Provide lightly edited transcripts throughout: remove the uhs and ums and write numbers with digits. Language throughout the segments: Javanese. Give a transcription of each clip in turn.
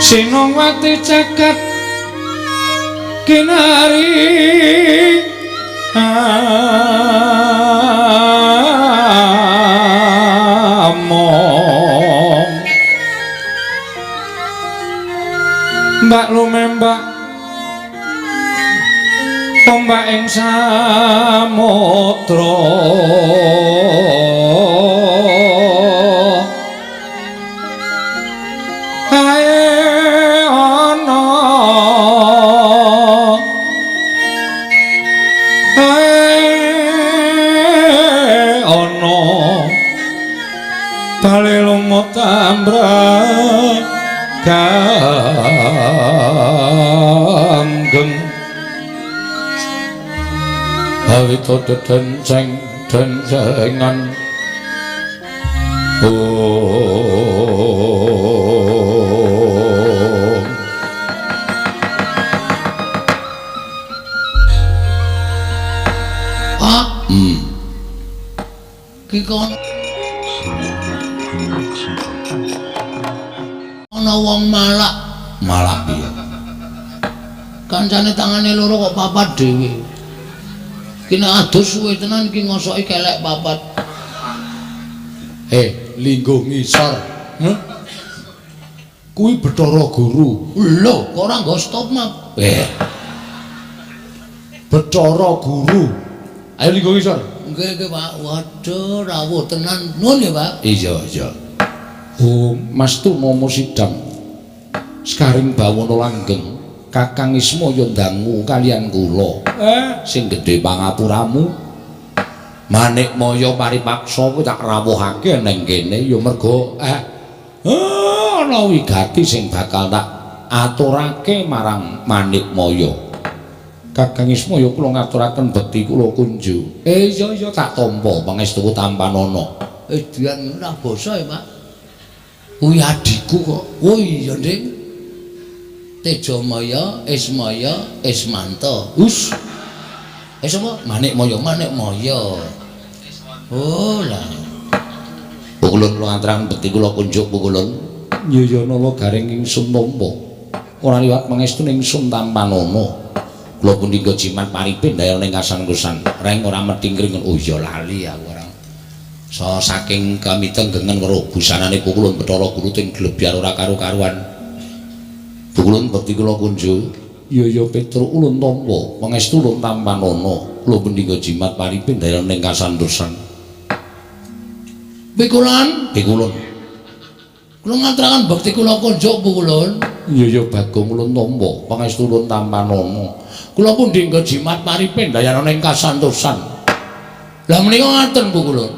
Sinongwati caket kinari among mbak lumembak ombak ing samudra ae ana ae ana bale lumut ambrek ganggeng awit dedenceng dencengan. Oh. Pak. Ki kon ana wong malak. Malak piye? Kancane tangane loro kok papat dhewe. Ki nek adus suwe tenan ki ngosoki kelek papat. Lingguh ngisor. Heh? Kuwi Bathara Guru. Lho, kok ora nggo stop map? Bathara Guru. Ayo lingguh ngisor. Nggih, nggih, Pak. Waduh, rawuh tenan. Nuwun ya, Pak. Iya, iya. Oh, Mas Tunomo sidang. Sekaring bawana langgeng. Kakang Ismaya ndangu kalian kula. Sing gedhe pangapuramu. Manikmaya paripaksa kuwi tak rawuhake ning kene ya mergo ana wigati sing bakal tak aturake marang Manikmaya. Kakang Ismaya kula ngaturaken bekti kula kunju. Iya iya tak tampa pangestuku tampanana. Dian ora basa ya, Pak. Kuwi adhiku kok. Oh iya, Dik. Tejamaya, Ismaya, Ismanta. Us. Sapa? Manikmaya. Manikmaya. Oh lah. Pukulun kula ngaturaken bekti kula kunjuk pukulun. Ya ya nala garing ingsun tampa. Ora liwat pangestu ingsun tampanana. Kula pundi nggo jimat paripe ndayana ing kasan-kusan. Reng ora methingkring. Oh iya lali aku ora. So saking kamitenggengen weruh busanane pukulun Bathara Guru ting glebyar ora karu-karuan. Pukulun bekti kula kunjuk. Ya ya Petruk ulun tampa pangestu ulun tampanana. Kula pundi nggo jimat paripe ndayana ing kasantosan. Pikulon, pikulun. Kula ngaturaken bekti kula kunjuk pukulun. Ya ya Bagong ulun tampa pangestu ulun tampanana. Kula pundi nggo jimat paripe ndayana ing kasantosan. Lah menika ngaten pukulun.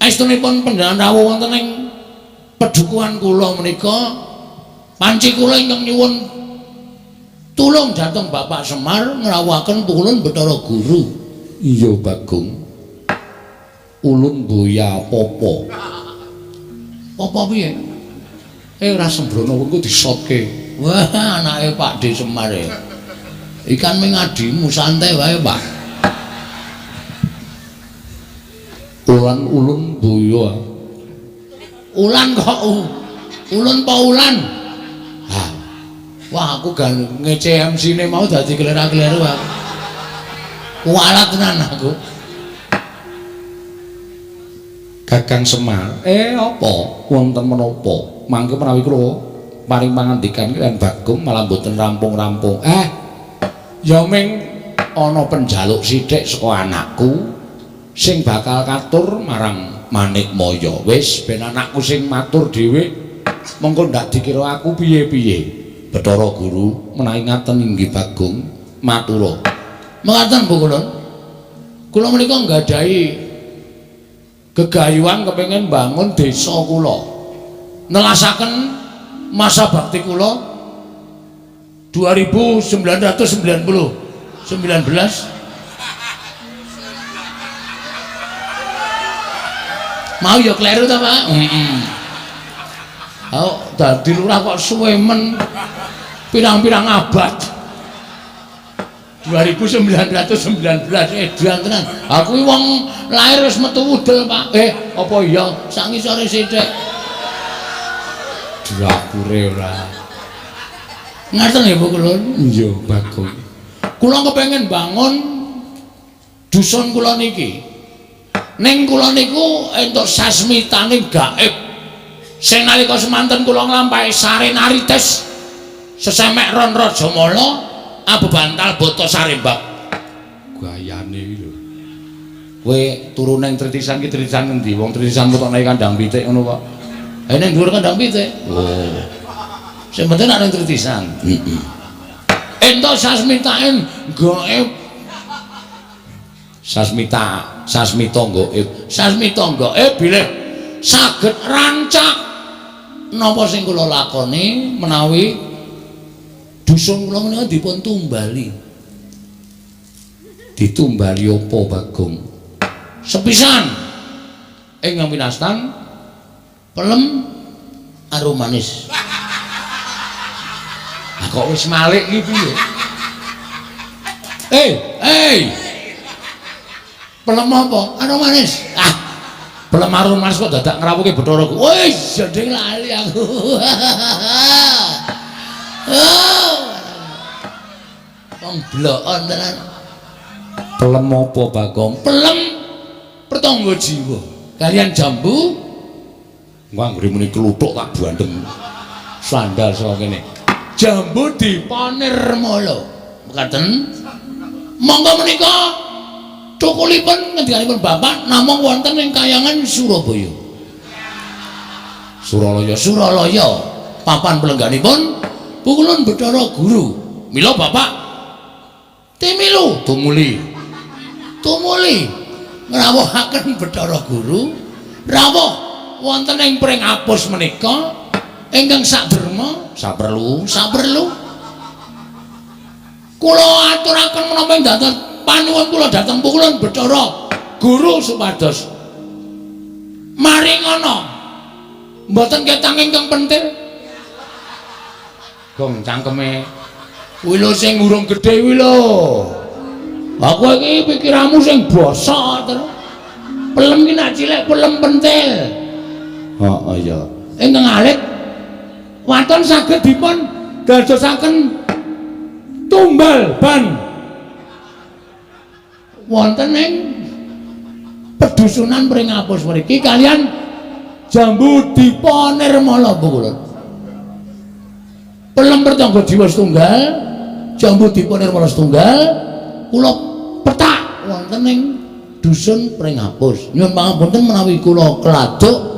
Estunipun panjenengan rawuh wonten ing pedukuhan kula menika panci kula ingkang nyuwun tulung dhateng Bapak Semar ngrawuhaken pukulun Bathara Guru. Iya Bagong. Ulun boya apa-apa. Apa piye? Ora sembrono engko disotke. Wah, anake Pak D Semar e. Ikan ming adimu santai wae, Pak. Ulan ulun boya. Ulan kok ulun pa ulan? Ha. Wah, aku gan ngece MC-ne mau dadi klera-kleru aku. Kualat tenan aku. Kakang Semar, apa? Wonten menapa? Mangke menawi kula paring pangandikan kaliyan Bagong malah mboten rampung-rampung. Ya ming ana penjaluk sithik saka anakku sing bakal katur marang Manikmaya. Wis ben anakku sing matur dhewe, mengko ndak dikira aku piye-piye. Bathara Guru menawi ngaten inggih Bagong matura. Mekaten Bu Kulun. Kula menika nggadahi gegayuhan kepengin bangun desa kula. Nelasaken masa bakti kula 2990 19. Mau ya kleru ta, Pak? Heeh. Oh, dadi lurah kok suwe men pirang-pirang abad. 2919 edan tenan. Aku iki wong lahir wis metu wudel, Pak. Apa iya? Sak ngisore sithik. Dapure ora. Ngaten nggih Bu Kulun? Iya, Bagong. Kula kepengin bangun dusun kula niki. Ning kula niku entuk sasmitane gaib. Sing nalika semanten kula nglampahi sarenarites sesemek ron Rajamala abebantal bata sarembak. Gayane iki lho. Kowe turu nang tritisan ki tritisan ngendi? Wong tritisan kok nek kandang pitik ngono kok. Eh ning dhuwur kandang pitik. Oh. Sing penting nek ning tritisan. Heeh. Entuk sasmitane gaib. Sasmita, sasmita gaib. Sasmita gaib bilih saged rancak napa sing kula lakoni menawi dusun kula menika dipun tumbali. Ditumbali apa, Bagong? Sepisan ing winastan pelem arum manis. Ah kok wis malik iki piye? Pelem apa? Arum manis. Ah, pelem arum manis kok dadak ngrawuhke Bathara Guru. Wis, jeding lali aku. Oh. Wong blokon tenan. Pelem apa, Bagong? Pelem pertangga jiwa. Kalian jambu wah anggere muni kluthuk tak bandeng. Sandal saka kene. Jambu dipanirmala. Mekaten. Monggo menika cukulipun ngendikanipun Bapak namung wonten ing kayangan Surabaya. Suralaya, Suralaya. Papan pelengganipun Pukulun Bathara Guru. Mila Bapak timilu tumuli. Tumuli ngrawuhaken Bathara Guru rawuh wonten ing Pringapus menika ingkang saderma saperlu saperlu kula aturaken menapa ing dhateng panuwun kula dhateng Pukulun Bathara Guru supados maringana mboten ketang ingkang pentil. Gong cangkeme kuwi lho sing urung gedhe kuwi lho. Aku iki pikiranmu sing bosok terus. Pelem ki nak cilik pelem pentil. Heeh ya. Ingkang alit waton saged dipun dadosaken tumbal ban wonten ing pedusunan Pringapus mriki kalian jambu dipanirmala Pukulun. Pelem pertangga jiwa setunggal, jambu dipanirmala setunggal, kula petak wonten ing dusun Pringapus. Nyuwun pangapunten menawi kula keladuk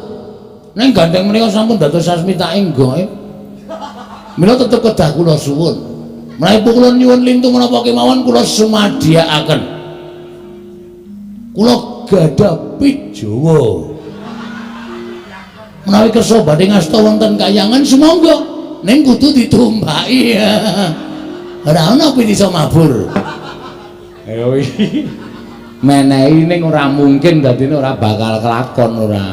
ning gandeng menika sampun dados sasmita ing gaib. Mila tetep kedah kula suwun. Menawi Pukulun nyuwun lintu menapa kemawon kula sumadiyakaken. Kula gadah pit Jawa. Menawi kersa badhe ngasta wonten kayangan sumangga ning kudu ditumbaki. Ora ana pit iso mabur. Ayo iki menehi ning ora mungkin dadine ora bakal kelakon ora.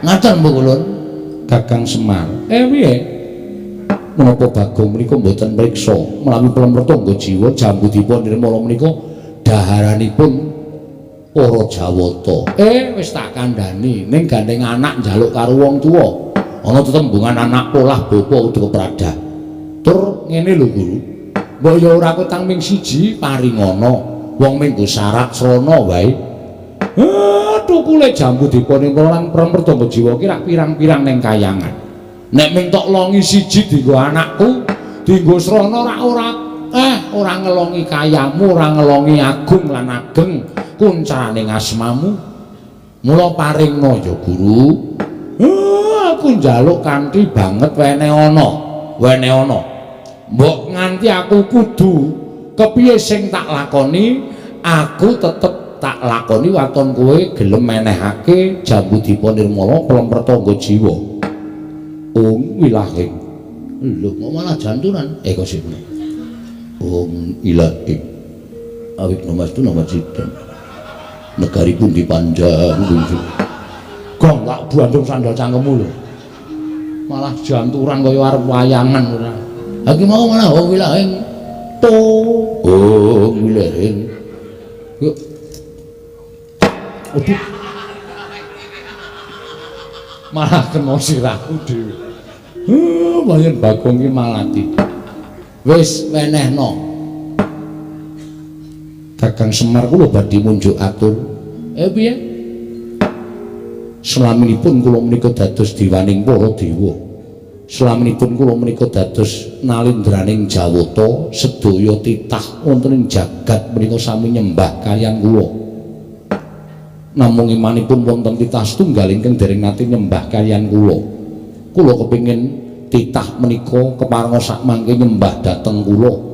Ngaten Bu Kulun. Kakang Semar. Piye? Menapa Bagong menika mboten mriksa menawi pelem pertangga jiwa jambu dipun nirmala menika daharanipun para Jawata. Wis tak kandhani ning gandeng anak njaluk karo wong tuwa. Ana tetembungan anak polah bapa kudu kepradah. Tur ngene lho Guru. Mbok ya ora kutang ming siji paringana. Wong minggu syarat srana wae. Tukule jambu dipanirmala lan pelem pertangga jiwa ki rak pirang-pirang ning kayangan. Nek ming tok longi siji dienggo anakku, dienggo srana rak ora ora ngelongi kayamu, ora ngelongi agung lan ageng kuncarane asmamu. Mula paringna ya Guru. Aku njaluk kanthi banget wene ana, wene ana. Mbok nganti aku kudu kepiye sing tak lakoni, aku tetep tak lakoni waton kowe gelem menehake jambu dipanirmala pelem pertangga jiwa. Ung wilahing. Lho kok malah janturan? Kok sik. Ung ilahing. Awit namastu namacita. Negari pundi panjang kunjung. Gong tak bandung sandal cangkemmu lho. Malah janturan kaya arep wayangan ora. Ha iki mau malah ung wilahing. To. Ung wilahing. Yuk. Aduh. Malah kena sirahku dhewe. Bayan Bagong ki malati. Wis wenehno. Kakang Semar kula badhe munjuk atur. Piye? Selaminipun kula menika dados diwaning para dewa. Selaminipun kula menika dados nalindraning Jawata, sedaya titah wonten ing jagat menika sami nyembah kaliyan kula. Namung imanipun wonten titah setunggal ingkang dereng nate nyembah kaliyan kula. Kula kepingin titah menika keparenga sakmangke nyembah dhateng kula.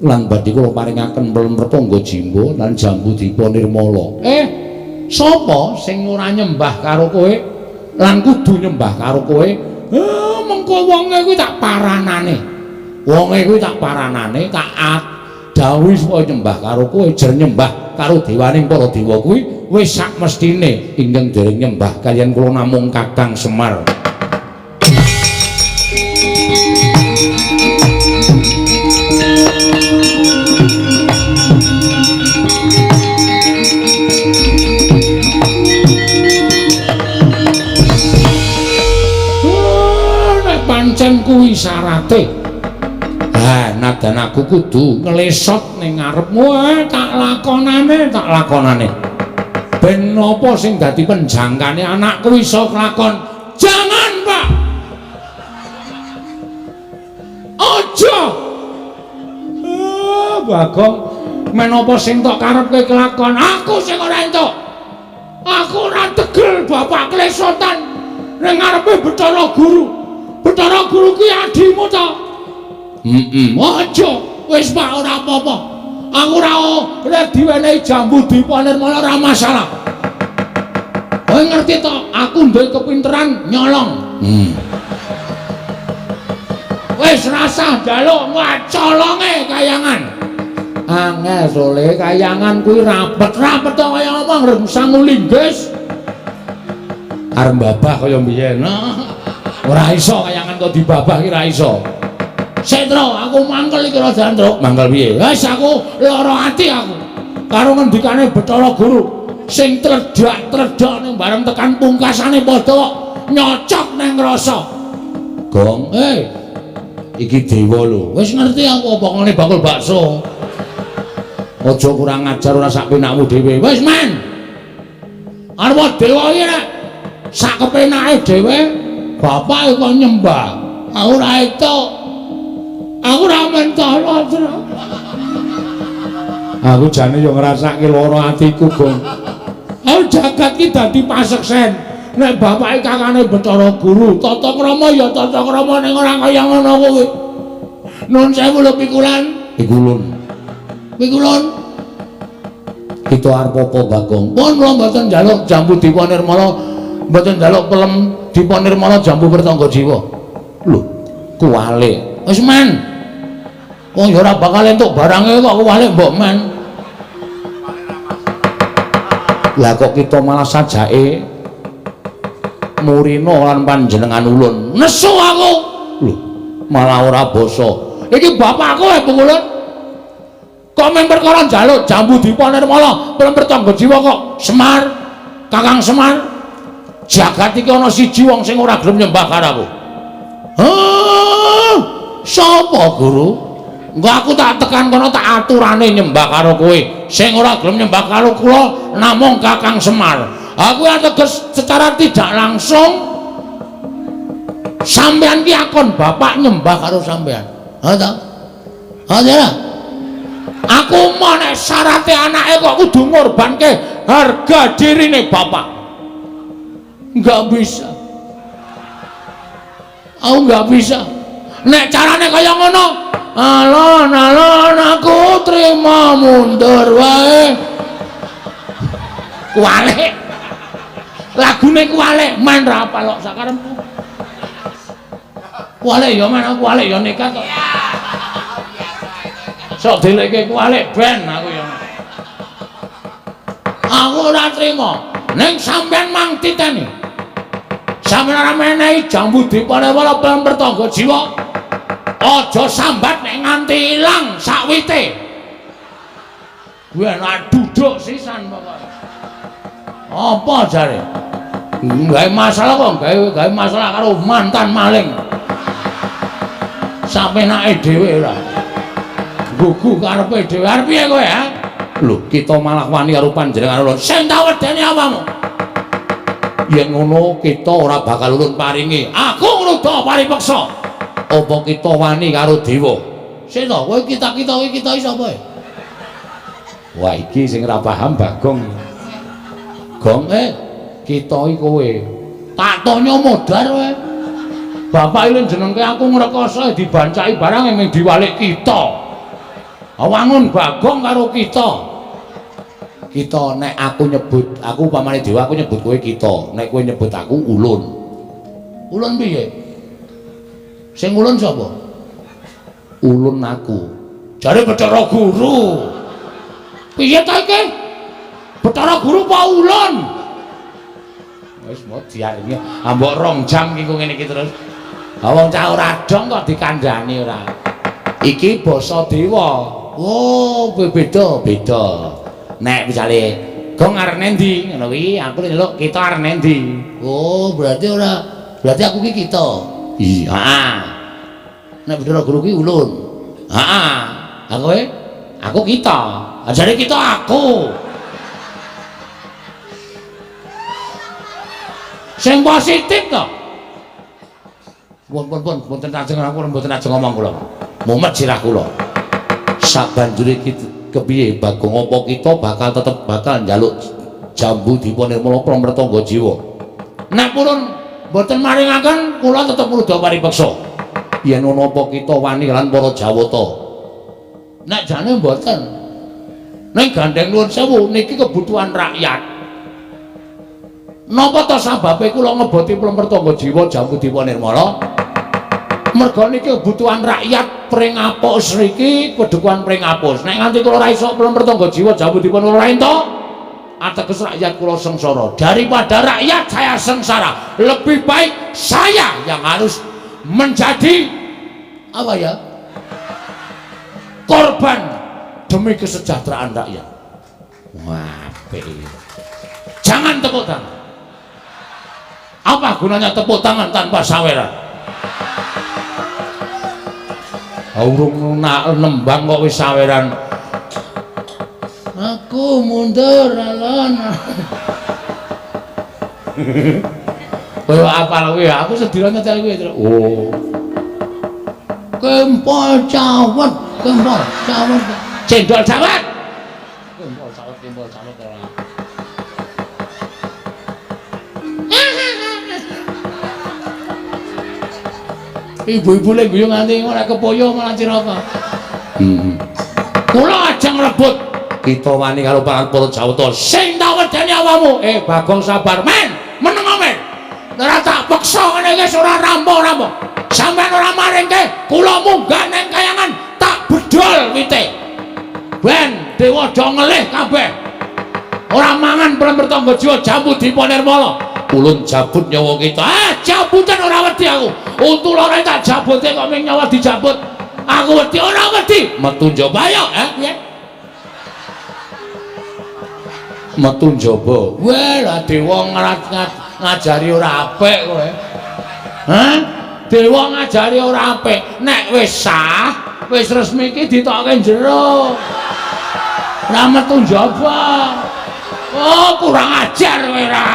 Lan badhe kula paringaken pelem Pertangga Jimba lan Jambu Dipa Nirmala. Sapa sing ora nyembah karo kowe lan kudu nyembah karo kowe? Mengko wonge kuwi tak paranane. Wonge kuwi tak paranane, tak dawuhi supaya nyembah karo kowe, jer nyembah karo dewaning para dewa kuwi wis sak mestine ingkang dereng nyembah kaliyan kula namung Kakang Semar. Pancen kuwi syarate. Ha, nadan aku kudu nglesot ning ngarepmu, tak lakonane, tak lakonane. Ben napa sing dadi penjangkane anakku iso kelakon? Jangan, Pak. Aja. Bagong, menapa sing tok karepke kelakon? Aku sing ora entuk. Aku ora tegel bapak klesotan ning ngarepe Bathara Guru. Bathara Guru ki adimu ta? Heeh. Aja, wis Pak ora apa-apa. Aku ora diwenehi jambu dipa nirmala ora masalah. Kowe ngerti to, aku duwe kepinteran nyolong. Wis rasah njaluk colonge kayangan. Angel sole kayangan kuwi rapet-rapet to kaya apa ngreng sangu linggis. Arep babah kaya mbiyen. Ora iso kayangan kok dibabah ki ora iso. Setro, aku mangkel iki rada Andruk. Mangkel piye? Wis aku lara ati aku. Karo ngendikane Bathara Guru sing tledhak-tledhak ning bareng tekan pungkasane padha kok nyocok ning rasa. Gong, iki dewa lho. Wis ngerti aku apa ngene bakul bakso. Aja kurang ajar ora sak penakmu dhewe. Wis men. Arep dewa iki nek sak kepenake dhewe bapak kok nyembah. Aku ora entuk. Aku ora mentolo, Tru. Aku jane yo ngrasake lara atiku, Gong. Aku jagat ki dadi paseksen. Nek bapake kakane Bathara Guru, tata krama ya tata krama ning ora kaya ngono kuwi. Nun sewu lho pikulan. Pikulun. Pikulun. Kita arep apa, Bagong? Pun kula mboten njaluk jambu dipa nirmala, mboten njaluk pelem dipa nirmala jambu pertangga jiwa. Lho, kuwale. Wis men. Wong ya ora bakal entuk barange kok kuwale mbok men. Lah kok kita malah sajake murina lan panjenengan ulun. Nesu aku. Lho, malah ora basa. Iki bapakku e pengulun. Kok men perkara njaluk jambu dipa nirmala, pelem pertangga jiwa kok Semar, Kakang Semar. Jagat iki ana siji wong sing ora gelem nyembah karo aku. Hah? Sapa, Guru? Engko aku tak tekan kono tak aturane nyembah karo kowe. Sing ora gelem nyembah karo kula namung Kakang Semar. Aku ateges secara tidak langsung sampean ki akon bapak nyembah karo sampean. Ha ta? Ha ta? Aku mau nek syarate anake kok kudu ngorbanke harga dirine bapak. Enggak bisa. Aku enggak bisa. Nek carane kaya ngono, alon-alon aku trima mundur wae. Kuwalik. Lagune kuwalik, men ra apal kok sakarepmu. Kuwalik ya men aku kuwalik ya nekat kok. Sok dileke kuwalik ben aku ya. Aku ora trima. Ning sampean mang titeni. Sampeyan ora menehi jambu dipa nirmala pelem pertangga jiwa. Aja sambat nek nganti ilang sakwite. Kuwi ana duduk sisan pokoke. Apa jare? Gawe masalah kok, gawe masalah karo mantan maling. Sapenake dhewe ora. Gugu karepe dhewe. Arep piye kowe, ha? Lho, kita malah wani karo panjenengan ulun. Sing tak wedeni apamu? Yen ngono kita ora bakal ulun paringi. Aku ngruda paripeksa. Apa kita wani karo dewa? Sing to, kowe kita-kita iki kita iki sapa? Wah, iki sing ora paham Bagong. Gong, kita iki kowe. Tak tonyo modar kowe. Bapak iki jenengke aku ngrekoso dibancaki barang mung diwalik kita. Wangun Bagong karo kita. Kita nek aku nyebut, aku upamane dewa aku nyebut kowe kita, nek kowe nyebut aku ulun. Ulun piye? Sing ulun sapa? Ulun aku. Jare Bathara Guru. Piye ta iki? Bathara Guru apa ulun? Wis mau diaringi ambok rong jam iki ngene iki terus. Ha wong cah ora dong kok dikandhani ora. Iki basa dewa. Oh, beda, beda. Nek misale Gong arep nendi ngono kuwi, aku nyeluk kita arep nendi. Oh, berarti ora, berarti aku ki kita. Iya, heeh. Nek Bathara Guru ki ulun. Heeh. Aku kowe? Aku kita. Ajare kita aku. Sing positif to. Pun pun pun mboten ajeng aku mboten ajeng ngomong kula. Mumet sirah kula. Sabanjure kepiye Bagong apa kita bakal tetep bakal njaluk jambu dipa nirmala pramretangga jiwa. Nek purun mboten maringaken kula tetep ngruda paripeksa. Yen ana apa kita wani lan para Jawata. Nek jane mboten. Ning gandeng nuwun sewu niki kebutuhan rakyat. Napa ta sababe kula ngeboti pramretangga jiwa jambu dipa nirmala? Merga niki kebutuhan rakyat Pringapus niki kedukuhan Pringapus. Nek nganti kula ora iso pramretangga jiwa jambu dipa ora entuk, ateges rakyat kula sengsara. Daripada rakyat saya sengsara, lebih baik saya yang harus menjadi apa ya? Korban demi kesejahteraan rakyat. Wah, apik. Jangan tepuk tangan. Apa gunanya tepuk tangan tanpa saweran? Urung nak nembang kok wis saweran. Aku mundur alon. Kowe apal kowe, aku sedina nyetel kowe. Oh. Kempol cawet, kempol cawet. Cendol cawet. Kempol cawet, kempol cawet ora. Ibu-ibu lek guyu nganti ora kepoyo malah cilaka. Heeh. Kula ajeng rebut kita wani karo para Jawata. Sing tak wedeni awamu. Bagong sabar men, meneng men. Ora tak peksa ngene iki ora rampung-rampung. Sampeyan ora maringke, kula munggah nang kayangan tak bedol wite. Ben dewa do ngelih kabeh. Ora mangan pramretangga jiwa jambu dipa nirmala. Ulun jabut nyawa kita. Ah, jabutan ora wedi aku. Untu loro tak jabute kok ming nyawa dijabut. Aku wedi ora wedi. Metu njaba ayo, piye? Metu njaba. Weh, lah dewa ngajari ora apik kowe. Hah? Dewa ngajari ora apik. Nek wis sah, wis resmi iki ditokke jero. Ora metu njaba. Oh, kurang ajar kowe ra.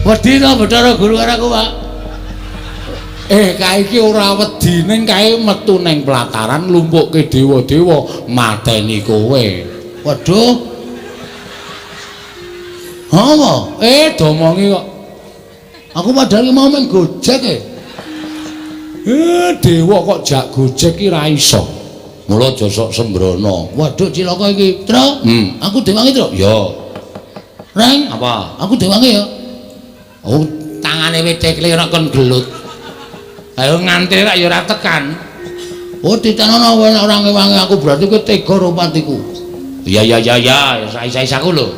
Wedi to Bathara Guru karo aku, Pak? Kae iki ora wedi ning kae metu ning pelataran lumpukke dewa-dewa mateni kowe. Waduh. Apa? Domongi kok. Aku padahal mau main Gojek e. Dewa kok jak Gojek ki ra iso. Mula aja sok sembrono. Waduh cilaka iki, Tru. Aku dewangi, Tru. Ya. Reng, apa? Aku dewangi ya. Oh, tangane wis cekle ora kon gelut. Ayo nganti rak ya ora tekan. Oh, ditenono kowe nek ora ngewangi aku berarti kowe tega karo patiku. Ya ya ya ya, sais-sais aku lho.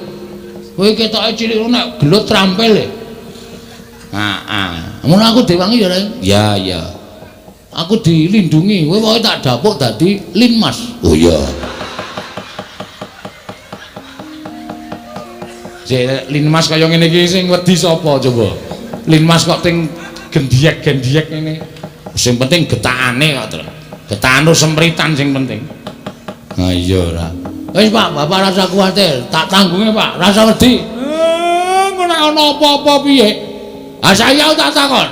Kowe ketoke cilik nek gelut trampil e. Heeh. Ngono aku diwangi ya, Reng. Ya, ya. Aku dilindungi, kowe pokoke tak dapuk dadi Linmas. Oh iya. Sik Linmas kaya ngene iki sing wedi sapa coba? Linmas kok ting gendiyek-gendiyek ngene. Sing penting getakane kok, Tru. Getakan sempritan sing penting. Ha iya ora. Wis Pak, Bapak rasa kuwatir, tak tanggunge Pak, rasa wedi. Ngono nek ana apa-apa piye? Ha saiki aku tak takon.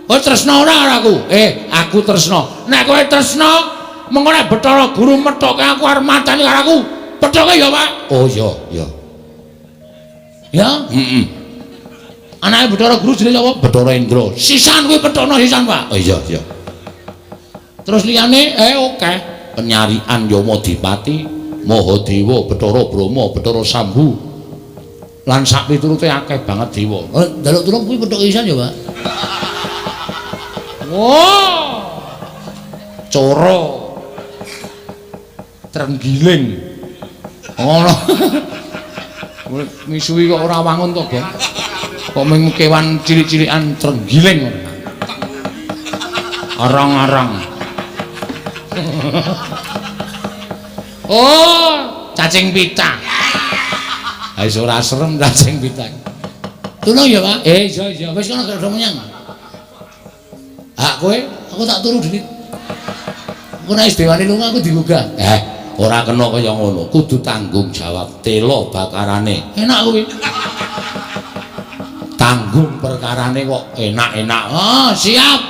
Kowe tresna ora karo aku? Aku tresna. Nek kowe tresna, mengko nek Bathara Guru methoke aku arep mateni karo aku. Pethoke ya, Pak. Oh iya, iya. Ya? Heeh. Anake Bathara Guru jenenge sapa? Bathara Indra. Sisan kuwi pethokno sisan, Pak. Oh iya, iya. Terus liyane oke. Penyarian Yamadipati, Mahadewa, Bathara Brahma, Bathara Sambu. Lan sak piturute akeh banget dewa. Njaluk tulung kuwi pethoke sisan ya, Pak. Wah. Coro. Trenggiling. Ngono. Misuwi kok ora wangun to, Gong. Kok mung kewan cilik-cilikan trenggiling. Arang-arang. Oh, cacing pita. Ha wis ora serem cacing pita. Tulung ya, Pak. Iya iya, wis kono gak menyang. Hak kowe, aku tak turu dhewe. Aku nek wis dewane lunga aku digugah. Ora kena kaya ngono, kudu tanggung jawab tela bakarane. Enak kuwi. Tanggung perkarane kok enak-enak. Oh, siap.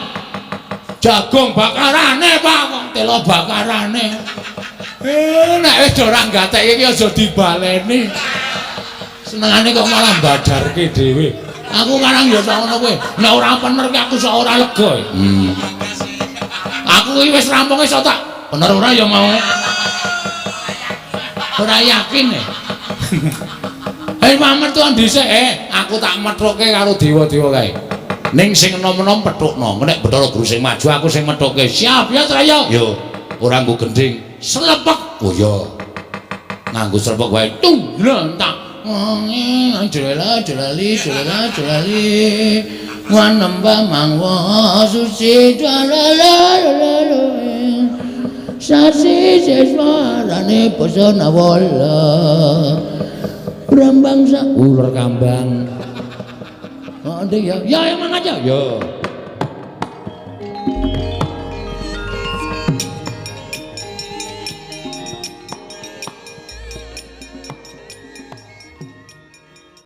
Jagung bakarane, Pak, kok tela bakarane. Nek wis ora gatekke iki aja dibaleni. Senengane kok malah badarke dhewe. Aku karang ya sak ngono kowe. Nek ora pener ki aku sak ora lega. Aku iki wis rampung iso tak bener ora ya mau. Ora yakin e. Mamet tuan dhisik, aku tak methuke karo dewa-dewa kae. Ning sing enom-enom pethukno, nek Bathara Guru sing maju aku sing methuke. Siap ya, Trayo. Yo, ora nggo gendhing. Slepek. Oh iya. Nganggo slepek wae. Tung, tak. Jlela jlali jlela jlali. Wanembah mangwa suci jlalala. Sasi seswarane basa nawala. Brambang sak uler kambang. Oh, ya, ya emang aja. Ya.